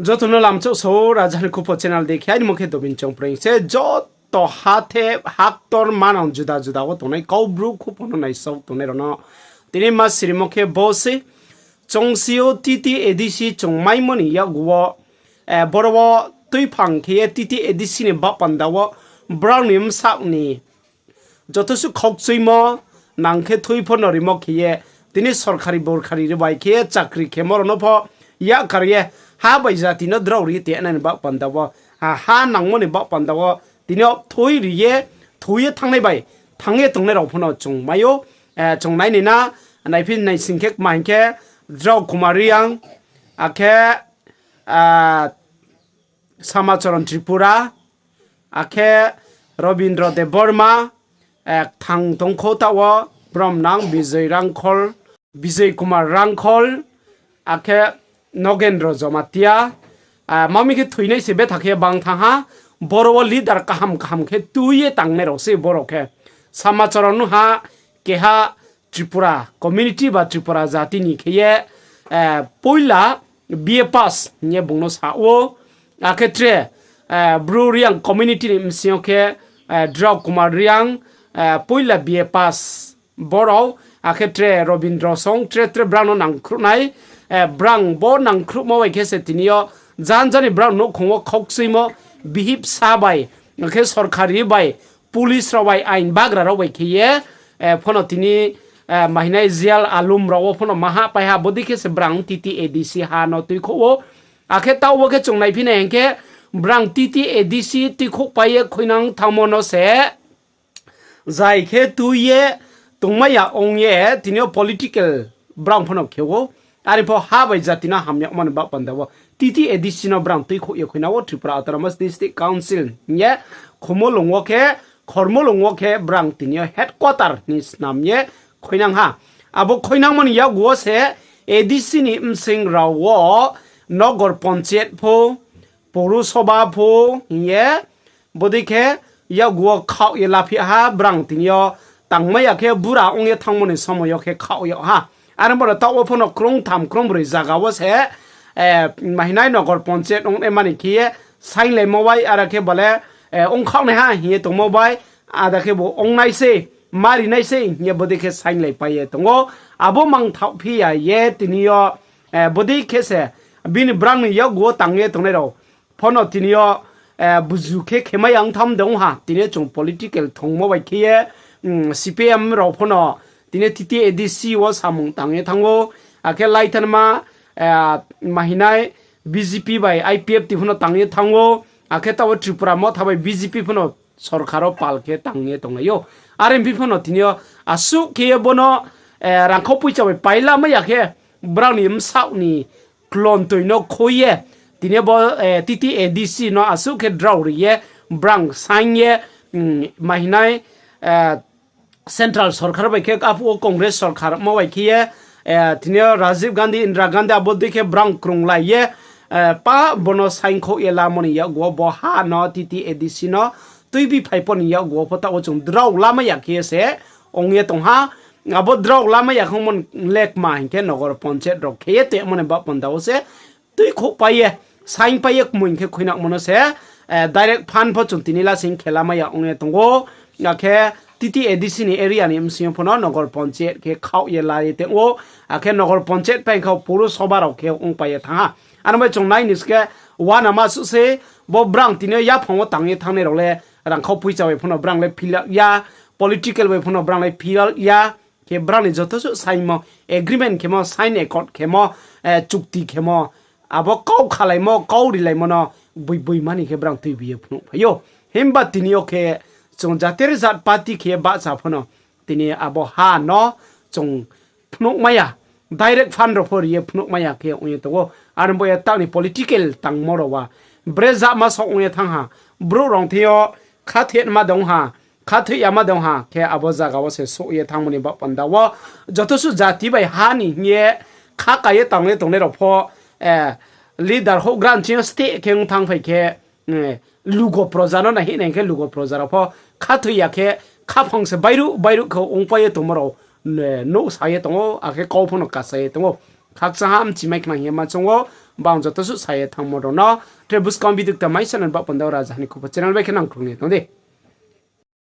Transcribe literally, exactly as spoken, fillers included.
Joto no lamchouh sao, Raja ni Khupho channel dei khe, aini mo khe Dobin Chongpreng se, joto hathe haktor manang juda juda wo tongnai Kaubru Khupho no naisao tongnai rao no tini ma sirimo khe bo se, chung si yo TTAADC chung maimo ni yakgu wo, boro wo tuiphang khe ye TTAADC ni baoh panda wo brao ni bsaoh ni joto suh khaukchuimo nang khe thui pho no rimo khe ye, tini sorkari borkari bai khe ye chakri khemo rao no pho yakar ye, ha bai jati no drao ri ye tei nai ni baoh panda wo, ha nangmo ni baoh panda wo tini yo thui ri ye, thui ye thanngnai bai thanng ye tongnai rao pho no chung mai ou. Chung nai ni na, naiphi naising khe kma hing khe, Drao Kumar Reang, akhe Samacharan Tripura, akhe Robindra Debbarma, kthang tongkho taoh wo, bromnang Bijoy Rangkhol, Bijoy Kumar Rangkhol, akhe Nogendra Jomatia, ma mi khe thoinai se betha khe bang thanng ha, boro wo leader kaham kaham khe tui ye tangnai rao se boro khe. Samacharan nuha keha Tripura community ba Tripura jati ni khe ye, poila B A pass hing ye bung no sa ou, akhe tre Bru Reang community ni bsing yo khe Drao Kumar Reang, poila B A pass boro, akhe tre Robindra song tre tre brang no nangkhruh nai, brang bo nangkhruhmo bai khe se tini yo janja ni brang nouhkhong wo khaukchuimo bihih bsa bai, akhe sorkari bai, police rao bai, ain bagra rao bai khe ye, pho no tini, ma hing nai jail alum rao wo pho no ma hahpai ha, bodei khe se brang TTAADC ha no tuikhouh ou. Akhe taoh wo khe chung naiphi nai hing khe, brang TTAADC tuikhouhpai ye khuinang thanngmo no se zai khe tui ye tongmai ya ong ye, tini yo political brang pho no khe ou. Are pho ha bai jati no ham yagmo ni baoh panda wo TTAADC no brang tuikhouh ye khuinang ou, Tripura Autonomous District Council hing ye, Khumulwng wo khe, Khormulwng wo khe brang tini yo headquarter ni snam ye khuinang ha. Abo khuinangmo ni yakgu wo se ADC ni bsing rao wo Nogor Ponchayat pho, Porosoba pho hing ye, bodei khe yakgu wo khaoh ye laphi ha, brang tini yo tangmai ya khe bura ong ye thanngmo ni somoi yo khe khaoh yag ha. Are bo no taoh wo pho no krungtham krungbroi zaga wo se, ma hing nai Nogor Ponchayat ong nai mani khe ye sainglaimo bai, are khe bo le ongkhaoh nai ha hing ye tongmo bai, ada khe bo ong nai sei, mari nai sei hing ye bodei khe sainglaipai ye tong ou. Abo mangthaoh phi ya ye tini yo, bodei khe se bini brang ni yakgu wo tang ye tongnai rao pho no tini yo, buzu khe khemai ya ong tham de ong ha. Tini yo chung political thongmo bai khe ye, CPM rao pho no tini yo TTAADC wo samung tang ye thanng ou, akhe laithanma, ma hing nai BJP bai IPFT pho no tang ye thanng ou, akhe taoh wo Tripura Motha bai BJP pho no sorkar wo pal khe tang ye tonglai ou. Are phi pho no tini yo asuh khe ye bo no, rangkhau poicha bai pailamai ya khe, brao ni bsaoh ni klontoi no khui ye, tini yo bo, TTAADC no asuh khe drao ri ye, brang saing ye, ma hing nai, central sorkar bai khe, aphuh wo Congress sorkar mo bai khe ye, tini yo Rajiv Gandhi, Indira Gandhi abo dei khe brang krunglai ye, pa bo no saingkhouh ye lamo ni yakgu wo bo ha no TTAADC no tuibi phai pho ni yakgu wo pho taoh wo chung drao lamai ya khe ye se ong ye tong ha. Abo drao lamai ya khongmo le kma hing khe Nogor Ponchayat rao khe ye tongmo ni baoh panda wo se tuikhouhpai ye, saingpai ye kmoi khe khuinangmo no se, direct fund pho chung tini lasing khe lamai ya ong ye tong ou. Akhe TTAADC ni area ni bsing yo pho no Nogor Ponchayat khe khaoh ye la ye tong ou. Akhe Nogor Ponchayat pai khe Porosoba rao khe ongpai ye thanng ha. Ano bai chung nai ni se khe, uanama suh se, bo brang tini yo yaphang wo tang ye thanngnai rao le, rangkhau poicha bai pho no brang le philal ya, political bai pho no brang le philal ya, khe brang ni joto suh saingmo, agreement khemo, sign accord khemo, chukti khemo, abo kau khalaimo, kau rilaimo no boi boi mani khe brang tuibi ye phnuh phai ou. Himba tini yo khe chung jatir jat party khe bahcha pho no tini abo ha no chung phnuhmai ya, direct fund rao pho ri ye phnuhmai ya khe ong ye tong ou. Are bo ye taoh ni political tangmo rao wa brezama saoh ong ye thanng ha, brouh rao thing yo khathoima de ong ha, khathoiyama de ong ha khe abo zaga wo se souh ye thanngmo ni baoh panda wo joto suh jati bai ha ni hing ye kha ka ye tang ye tongnai rao pho, leader houhgra nching yo steh khe ong thanngphai khe, lugo proja no nai hing nai khe lugo proja rao pho khathoi ya khe khaphang se bairuh bairuh khe ongpai ye tongmo rao, nouh sa ye tong ou, akhe kau pho no kasa ye tong ou. Khakchang ha, mchimai khnang hing ye ma choung ou, bang joto suh sa ye thanngmo rao no. Tre buskang video kta mai channel ba panda Raja Hani Khupo channel bai khe nang krung ye tong di.